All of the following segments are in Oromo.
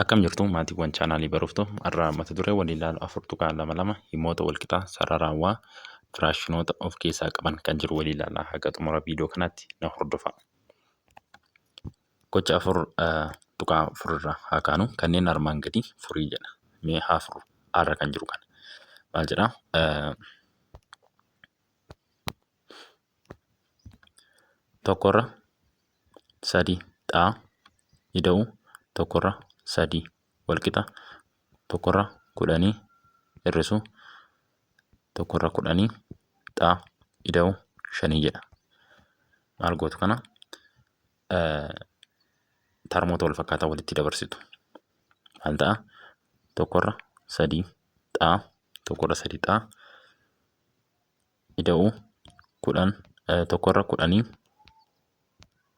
Akkam jirtu maatiiwwan chaanaalii baruuftuu har'a mata duree waliin ilaalu 4.22 himoota walqixaa sararaawwaa firaakshinoota of keessaa qaban kan jiru waliin ilaalla. Haga xumura viidiyoo kanaatti na hordofaa. Gocha 4.4 irraa haa kaanu kanneen armaan gadii furii jedha. Mee haa furru har'a kan jiru kana. Maal jedhaa? Tokkorra sadii xaa ida'u tokkorra sadii walqixa tokkorra kudhanii hir'isu tokkorra kudhanii xaa ida'u shanii jedha. Maal gootu kana tarmoota wal fakkaataa walitti dabarsitu. Maal ta'a? Tokkorra sadii xaa tokkorra sadii xaa ida'u kudhan tokkorra kudhanii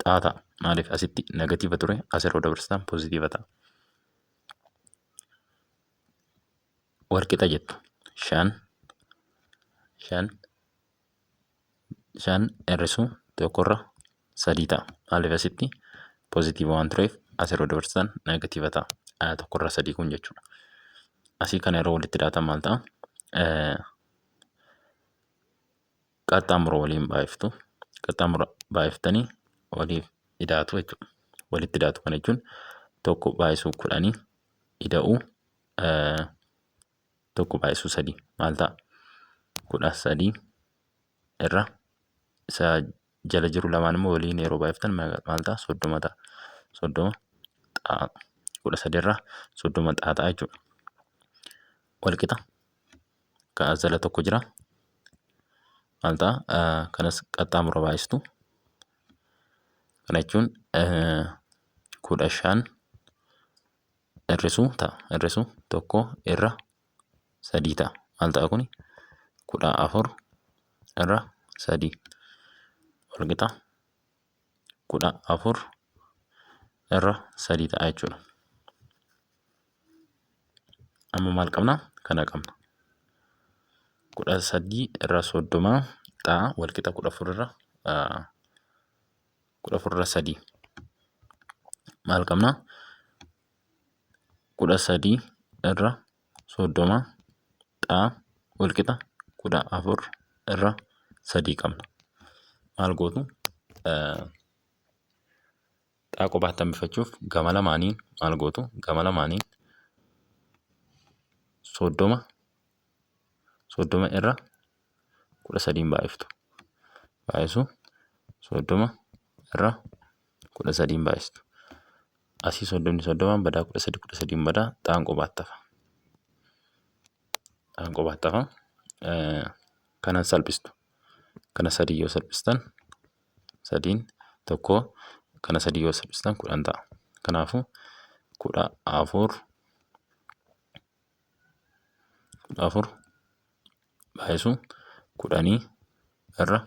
xaa ta'a. Maaliif asitti negatiiva ture as yeroo dabarsitan pozitiiva ta'a. Walqixa jettu shan shan shan hir'isuu tokkorra sadii ta'a. Maaliif asitti pozitiiva waan tureef as yeroo dabarsitan negatiiva ta'a. Tokkorra sadii kun jechuudha. Asii kana yeroo walitti daatan maal ta'a? Qaxxaamura waliin baay'iftu. Qaxxaamura baay'iftanii waliif idaatu jechuudha. Walitti idaatu kana jechuun tokko baay'isuu kudhanii ida'uu tokko baay'isuu sadii maal ta'a? 13 irra isa jala jiru lamaan immoo waliin yeroo baay'iftan maal ta'a? 30 ta'a. 30 xaa 13 irra 30 xaa ta'a jechuudha. Walqixa kan as jala tokko jira. Maal ta'a? Kanas qaxxaamura baay'istu. Kana jechuun 15 hir'isuu ta'a. Hir'isuu tokko irra sadii ta'a. Maal ta'a kuni? 14 irra sadii walqixa 14 irra sadii ta'a jechuudha. Amma maal qabna? Kana qabna. 13 irra 30 ta'a walqixa 14 irra 14 irra sadii. Maal qabna? 13 irra 30 xaa walqixa 14 irra sadii qabna. Maal gootu? Xaa qofaatti hambifachuuf gama lamaaniin maal gootu? Gama lamaaniin 30 30 irra 13n baay'iftu. Baay'isu 30 irra 13n baay'istu. Asii soddomni soddomaan badaa 13 13n badaa xaan qobaatti hafa. Xaan qobaatti hafa. Kanan salphistu. Kana sadii yoo salphistan sadiin tokko kana sadii yoo salphistan 10 ta'a. Kanaafuu 14 14 baay'isu kudhanii irra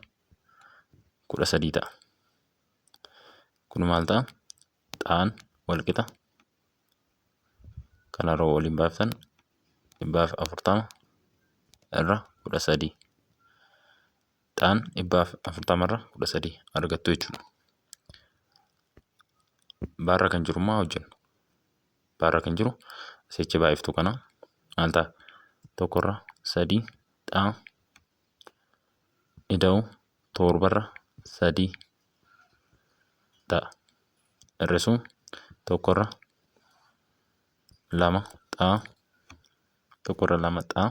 13 ta'a. Kun maal ta'a? Xaan walqixa kana yeroo waliin baay'iftan 140 irra 13. Xaan 140 irra 13 argattu jechuudha. Baarra kan jiru immoo hojjennu. Baarra kan jiru asichi baay'iftu kana maal ta'a? Tokkorra sadii xaa ida'u torbarra sadii ta'a. Hir'isuu tokkorra lama xaa tokkorra lama xaa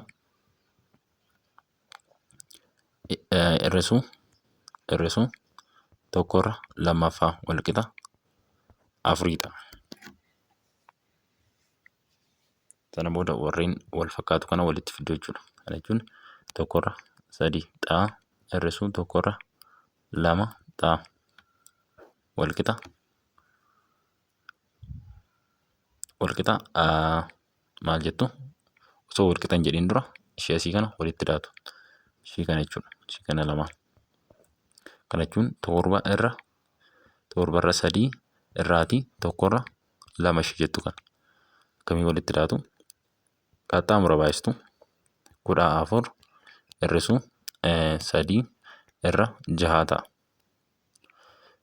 hir'isuu hir'isuu tokkorra lammaffaa walqixa afurii ta'a. Sana booda warreen wal fakkaatu kana walitti fiddu jechuudha. Kana jechuun tokkorra sadii xaa hir'isuu tokkorra lama xaa walqixa walqixa maal jettu osoo walqixa hin jedhin dura ishee asii kana walitti daatu. Ishii kana jechuudha. Ishii kana lamaan. Kana jechuun torba irra torba irra sadii irraatii tokkorra lama ishii jettu kana. Akkamii walitti daatu? Qaxxaamura baay'istu 14 hir'isuu sadii irra jahaa ta'a.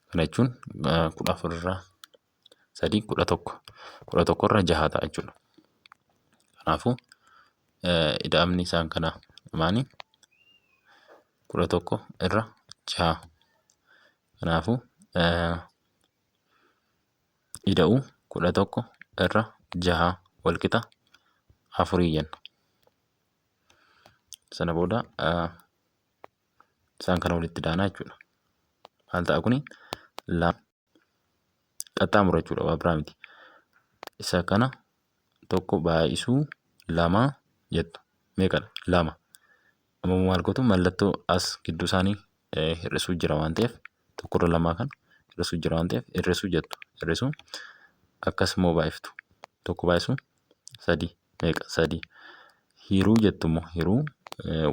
Kana jechuun 14 irra Sadii 11. 11 irra jaha ta'a jechuudha. Kanaafuu ida'amni isaan kana lamaanii 11 irra jaha. Kanaafuu ida'uu 11 irra jaha walqixa afurii jenna. Sana booda isaan kana walitti daanaa jechuudha. Maal ta'a kuni? Lama qaxxaamura jechuudha waa biraa miti. Isa kana tokko baay'isuu lama jettu meeqadha? Lama. Amma maal gootu mallattoo as gidduu isaanii hir'isuu jira waan ta'eef tokkorra lamaa kan hir'isuu jira waan ta'eef hir'isuu jettu. Hir'isuu akkas immoo baay'iftu. Tokko baay'isuu sadii meeqa? Sadii. Hiruu jettu immoo hiruu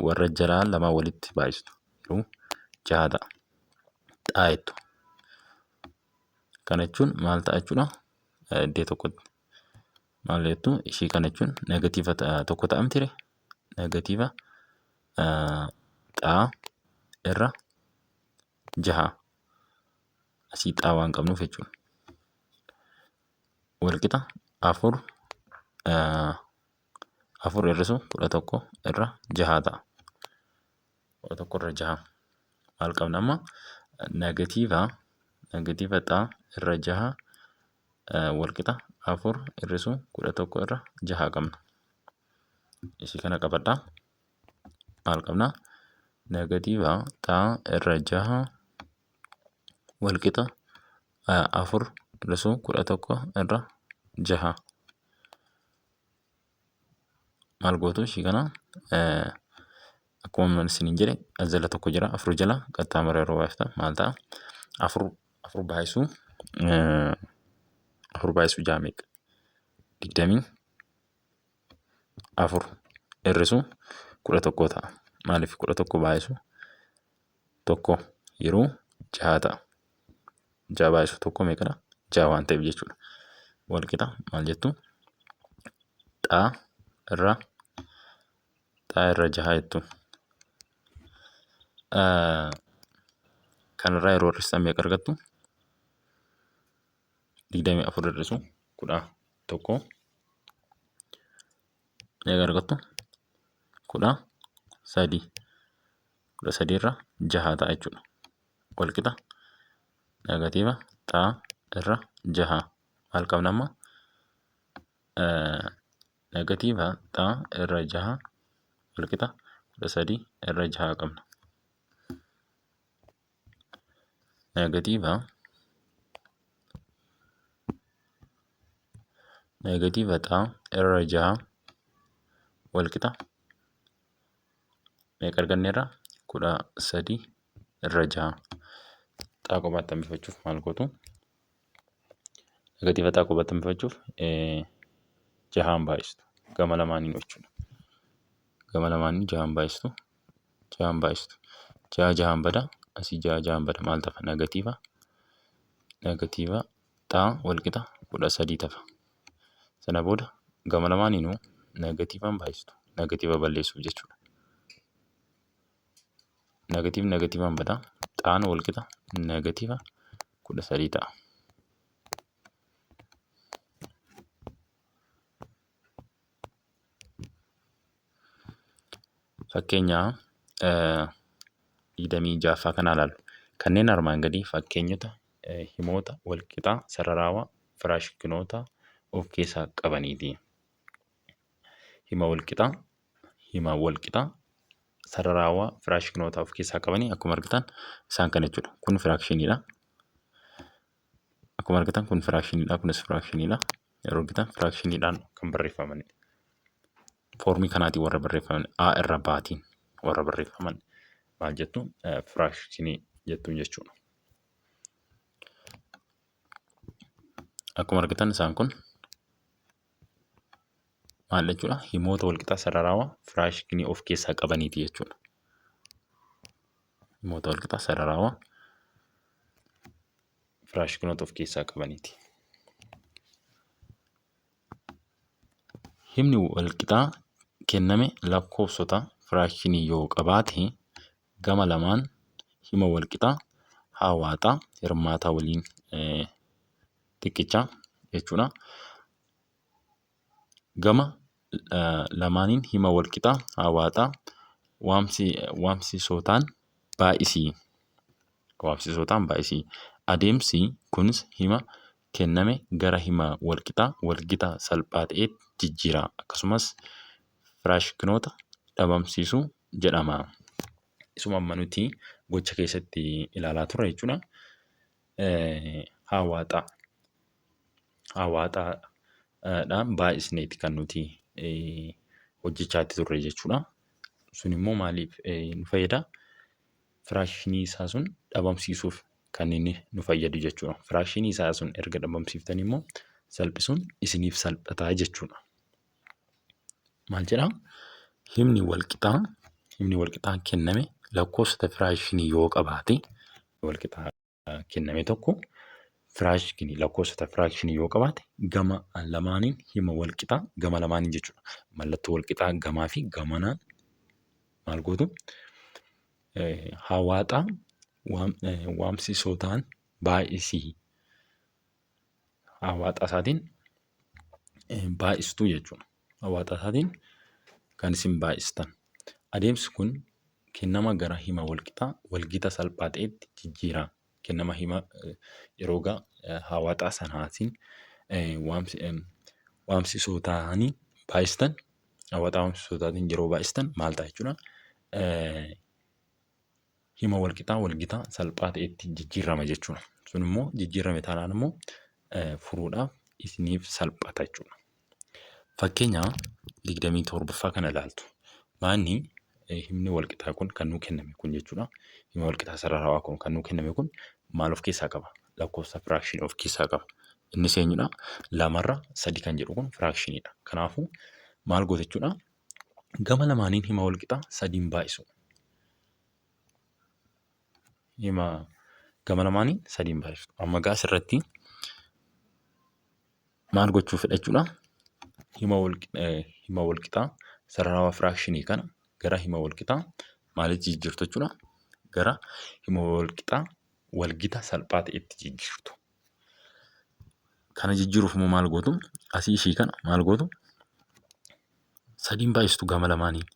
warra jalaa lamaa walitti baay'istu. Hiruu jaha ta'a. Xaa jettu. Kana jechuun maal ta'a jechuudha? Iddoo tokkotti maal jettu ishii kana jechuun negatiiva tokko ta'a miti negatiiva xaa irra jaha asii xaa waan qabnuuf jechuudha. Walqixa afur afur hir'isu 11 irra jaha ta'a. 11 irra jaha maal qabna amma negatiiva negatiiva xaa irra jaha walqixa afur hir'isu 11 irra jaha qabna. Ishii kana qabadhaa. Maal qabna? Negatiiva xaa irra jaha walqixa afur hir'isu 11 irra jaha. Maal gootu ishii kana akkuma isiniin jedhe as jala tokko jira afur jala qaxxaamura yeroo baay'iftan maal ta'a? Afur afur baay'isuu afur baay'isuu jaha meeqa? 24 hir'isu 11 ta'a. Maaliif 11 baay'isu tokko yeroo jaha ta'a. Jaha baay'isu tokko meeqadha? Jaha waan ta'eef jechuudha. Wal qixa maal jettu? Xaa irra xaa irra jaha jettu. Kanarraa yeroo hir'istan meeqa argattu? 24 hir'isu 11 meeqa argattu? 13. 13 irra jaha ta'a jechuudha. Wal qixa negatiiva xaa irra jaha. Maal qabna amma? Negatiiva xaa irra jaha wal qixa 13 irra jaha qabna. Negatiiva negatiiva xaa irra jaha wal qixa meeqa arganneerra? 13 irra jaha. Xaa kophaatti hambifachuuf maal gootu? Negatiiva xaa kophaatti hambifachuuf jahaan baay'istu. Gama lamaaniin jechuudha. Gama lamaaniin jahaan baay'istu. Jahaan baay'istu. Jaha jahaan bada. Asii jaha jahaan bada. Maal tafa? Negatiiva. Negatiiva xaa wal qixa 13 tafa. Sana booda gama lamaaniinuu negatiivaan baay'istu. Negatiiva balleessuuf jechuudha. Negatiivni negatiivaan bada. Xaan wal qixa negatiiva 13 ta'a. Fakkeenya 26ffaa kana ilaallu. Kanneen armaan gadii fakkeenyota himoota walqixaa sararaawaa firaashkinoota of keessaa qabaniiti. Hima walqixaa hima walqixaa sararaawaa firaashkinoota of keessaa qabanii akkuma argitan isaan kana jechuudha. Kun firaakshiniidha. Akkuma argitan kun firaakshiniidha. Kunis firaakshiniidha. Yeroo argitan firaakshiniidhaan kan barreeffamanidha. Foormii kanaatiin warra barreeffaman A irra baatiin warra barreeffaman maal jettu firaakshinii jettuun jechuudha. Akkuma argitan isaan kun maal jechuudha himoota walqixaa sararaawaa firaakshinii of keessaa qabaniiti jechuudha. Himoota walqixaa sararaawaa firaakshinoota of keessaa qabaniiti. Himni walqixaa kenname lakkoofsota firaakshinii yoo qabaate gama lamaan hima walqixaa hawaaxaa hirmaataa waliin xiqqichaa jechuudha. Gama lamaaniin hima walqixaa hawaaxaa waamsisootaan baay'isi. Waamsisootaan baay'isi. Adeemsi kunis hima kenname gara hima walqixaa walgita salphaa ta'etti jijjiira. Akkasumas firaakshinoota dhabamsiisuu jedhama. Isuma amma nuti gocha keessatti ilaalaa turre jechuudha. Hawaaxaa. Hawaaxaadhaan baay'isneeti kan nuti hojjechaa turre jechuudha. Sun immoo maaliif nu fayyada? Firaakshinii isaa sun dhabamsiisuuf kan inni nu fayyadu jechuudha. Firaakshinii isaa sun erga dhabamsiiftanii immoo salphisuun isiniif salphataa jechuudha. Maal jedhaa? Himni walqixaa kenname lakkoofsota firaakshinii yoo qabaate, walqixaa kenname tokko firaakshinii, lakkoofsota firaakshinii yoo qabaate, gama lamaaniin hima walqixaa, gama lamaaniin jechuudha. Mallattoo walqixaa gamaa fi gamanaan maal gootu? Hawaaxaa waamsisootaan baay'isii. Hawaaxaa isaatiin baay'istuu jechuudha. Hawaaxaa isaatiin kan isin baay'istan. Adeemsi kun kennama gara hima walqixaa walgita salphaa ta'etti jijjiira. Kennama hima yeroo gaa hawaaxaa sanaatiin waamsisootaanii baay'istan, hawaaxaa waamsisootaatiin yeroo baay'istan maal ta'a jechuudha? Hima walqixaa walgitaa salphaa ta'etti jijjiirama jechuudha. Sun immoo jijjiirame taanaan immoo furuudhaaf isiniif salphata jechuudha. Fakkeenya 27ffaa kana ilaaltu. Maanni himni walqixaa kun kan nuu kenname kun jechuudha. Hima walqixaa sararawaa kun kan nuu kenname kun maal of keessaa qaba? Lakkoofsa firaakshinii of keessaa qaba. Innis eenyudha? Lamarra sadi kan jedhu kun firaakshiniidha. Kanaafuu maal goota jechuudha? Gama lamaaniin hima walqixaa sadiin baay'isu. Hima gama lamaaniin sadiin baay'isu. Amma gaa asirratti maal gochuu fedha jechuudha? Hima walqixaa sararawaa firaakshinii kana gara hima walqixaa maalitti jijjiirtu jechuudha? Gara hima walqixaa walgita salphaa ta'etti jijjiirtu. Kana jijjiiruuf immoo maal gootu? Asii ishii kana maal gootu? Sadiin baay'istu gama lamaaniin.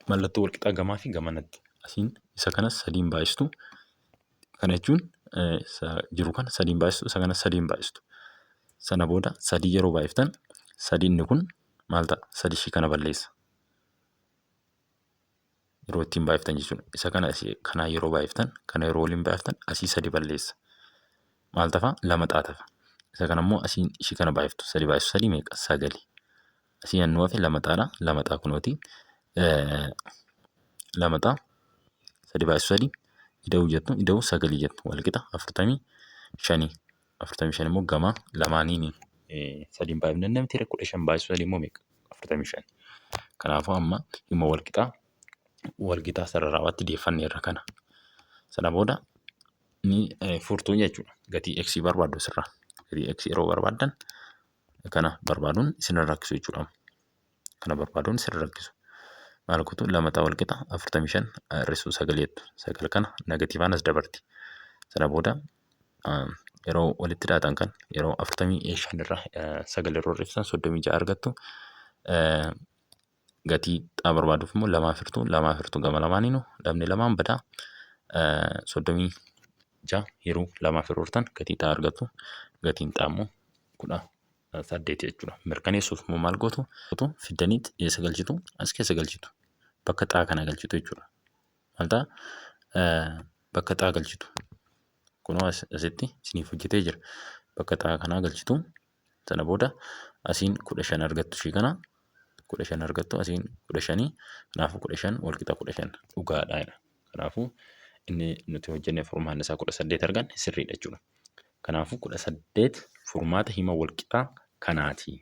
Mallattoo walqixaa gamaa fi gamanatti. Asiin isa kanas sadiin baay'istu. Kana jechuun isa jiru kana sadiin baay'istu, isa kanas sadiin baay'istu. Sana booda sadii yeroo baay'iftan sadiinni kun maal ta'a? Sadi ishii kana balleessa. Yeroo ittiin baay'iftan jechuudha. Isa kana kanaa yeroo baay'iftan, kana yeroo waliin baay'iftan asii sadi balleessa. Maal tafa? Lama xaa tafa. Isa kana immoo asiin ishii kana baay'iftu. Sadi baay'isu sadii meeqa? Sagali. Asii annuu hafe lama xaadha. Lama xaa kunooti. Lama xaa sadi baay'isu sadi ida'uu jettu, ida'uu sagalii jettu, walqixa 45. 45 immoo gama lamaaniin sadiin baay'ifne namti 15 baay'isu sadii immoo meeqa? 45. Kanaafuu amma hima walqixaa walgitaa sararawaatti deeffanneerra kana. Sana booda ni furtuu jechuudha. Gatii x barbaaddu asirraa. Gatii x yeroo barbaaddan kana barbaaduun isin rakkisu jechuudha. Kana barbaaduun isin rakkisu. Maal gootu? Lama ta'a walqixa 45 hir'isuu sagal jettu. Sagal kana negatiivaan as dabarti. Sana booda yeroo walitti dhaatan kan yeroo 45 irraa sagal yeroo hir'iftan 36 argattu. Gatii xaa barbaaduuf immoo lamaaf hirtuu, lamaaf hirtuu gama lamaaniinuu lamni lamaan badaa, 36 yeroo lamaaf yeroo hirtan gatii xaa argattu. Gatiin xaa immoo 18 jechuudha. Mirkaneessuuf immoo maal gootu? Fiddaniit eessa galchitu? As keessa galchitu. Bakka xaa kana galchitu jechuudha. Maal ta'a? Bakka xaa galchitu. Kunoo asitti isiniif hojjetee jira. Bakka xaa kanaa galchitu. Sana booda asiin 15 argattu, ishii kana 15 argattu, asiin 15. Kanaafuu 15 walqixa 15 dhugaadha jedha. Kanaafuu inni nuti hojjenne furmaanni isaa 18 arganne sirriidha jechuudha. Kanaafuu 18 furmaata hima walqixaa kanaati.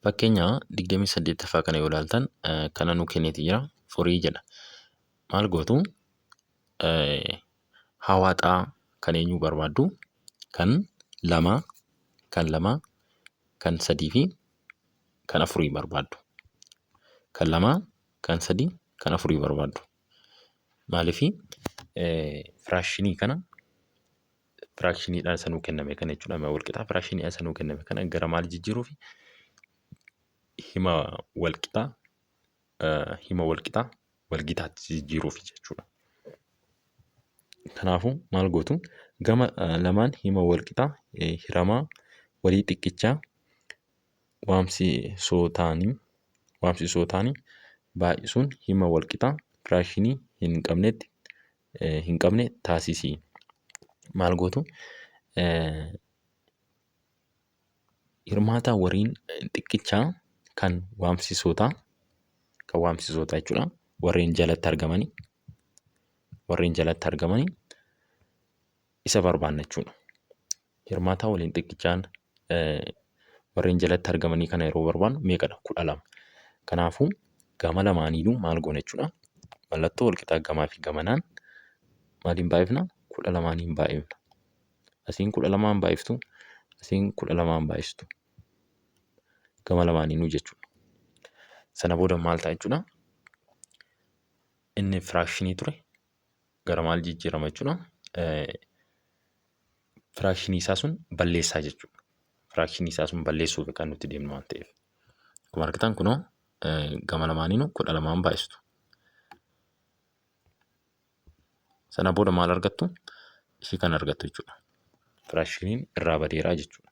Fakkeenya 28ffaa kana yoo ilaaltan kana nu kenneeti jira, furii jedha. Maal gootu? Hawaaxaa kan eenyuu barbaaddu? Kan lama, kan lama, kan sadii fi kan afurii barbaaddu. Kan lama, kan sadii, kan afurii barbaaddu. Maaliifi? Firaashinii kana Firaakshiniidhaan isa nuu kenname kana jechuudha. Hima walqixaa firaakshiniidhaan isa nuu kenname kana gara maal jijjiiruufi? Hima walqixaa hima walqixaa walgitaatti jijjiiruufi jechuudha. Kanaafuu maal gootu? Gama lamaan hima walqixaa hiramaa walii xiqqichaa waamsisoo ta'anii waamsisoo ta'anii baay'isuun hima walqixaa firaakshinii hin qabnetti hin qabne taasisi. Maal gootu? Hirmaataa wariin xiqqichaa kan waamsisootaa kan waamsisootaa jechuudha. Warreen jalatti argamanii warreen jalatti argamanii isa barbaanna jechuudha. Hirmaataa waliin xiqqichaan warreen jalatti argamanii kana yeroo barbaannu meeqadha? 12. Kanaafuu gama lamaaniinuu maal goona jechuudha. Mallattoo walqixaa gamaa fi gamanaan maaliin baay'ifna? 12n baay'ifna. Asiin 12n baay'iftu, asiin 12n baay'istu. Gama lamaaniinuu jechuudha. Sana booda maal ta'a jechuudha? Inni firaakshinii ture gara maal jijjiirama jechuudha? Firaakshinii isaa sun balleessaa jechuudha. Firaakshinii isaa sun balleessuuf kan nuti deemnu waan ta'eef. Akkuma argitan kunoo gama lamaaniinuu 12n baay'istu. Sana booda maal argattu? Ishii kana argattu jechuudha. Firaakshiniin irraa badeeraa jechuudha.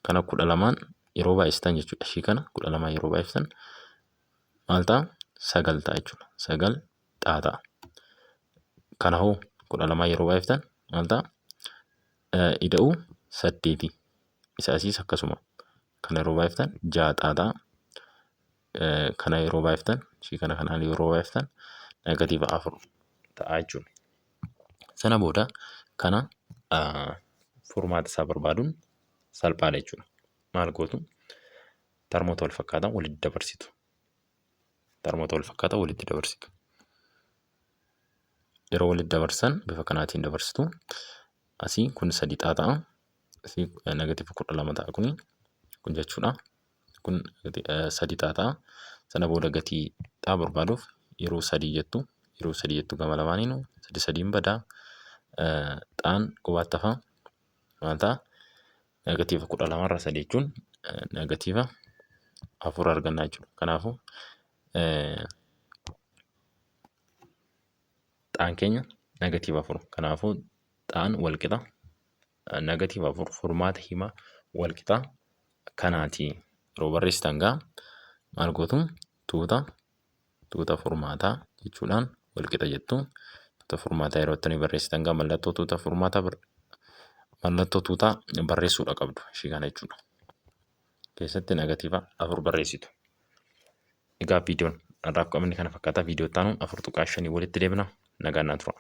Kana 12n yeroo baay'istan jechuudha. Ishii kana 12n yeroo baay'istan maal ta'a? 9 ta'a jechuudha. 9 xaa ta'a. Kana hoo 12n yeroo baay'iftan maal ta'a? Ida'uu 8. Isa asiis akkasuma. Kana yeroo baay'iftan 6 xaa ta'a. Kana yeroo baay'iftan ishii kana kanaan yeroo baay'iftan negatiiva 4 ta'a jechuudha. Sana booda kana furmaata isaa barbaaduun salphaadha jechuudha. Maal gootu? Tarmoota wal fakkaataa walitti dabarsitu. Tarmoota wal fakkaataa walitti dabarsitu. Yeroo walitti dabarsan bifa kanaatiin dabarsitu. Asii kun 3 xaa ta'a. Asii negatiiva 12 ta'a kuni. Kun jechuudha. Kun 3 xaa ta'a. Sana booda gatii xaa barbaaduuf yeroo 3 jettu yeroo 3 jettu gama lamaaniinuu 3 3n badaa xaan qubaatti hafa maal ta'a? Negatiiva 12 irraa 3 jechuun negatiiva 4 arganna jechuudha. Kanaafuu xaan keenya negatiiva 4. Kanaafuu xaan walqixa negatiiva 4 furmaata hima walqixa kanaati. Yeroo barreessitan gaa maal gootu? Tuuta tuuta furmaataa jechuudhaan walqixa jettu. Tuuta furmaataa yeroo itti barreessitan gaa mallattoo tuuta furmaataa mallattoo tuutaa barreessuudha qabdu ishii kana jechuudha. Keessatti negatiiva 4 barreessitu. Egaa viidiyoon har'aaf qabne kana fakkaata. Viidiyoo itti aanuun 4.5 walitti deebina. Nagaan naa tura.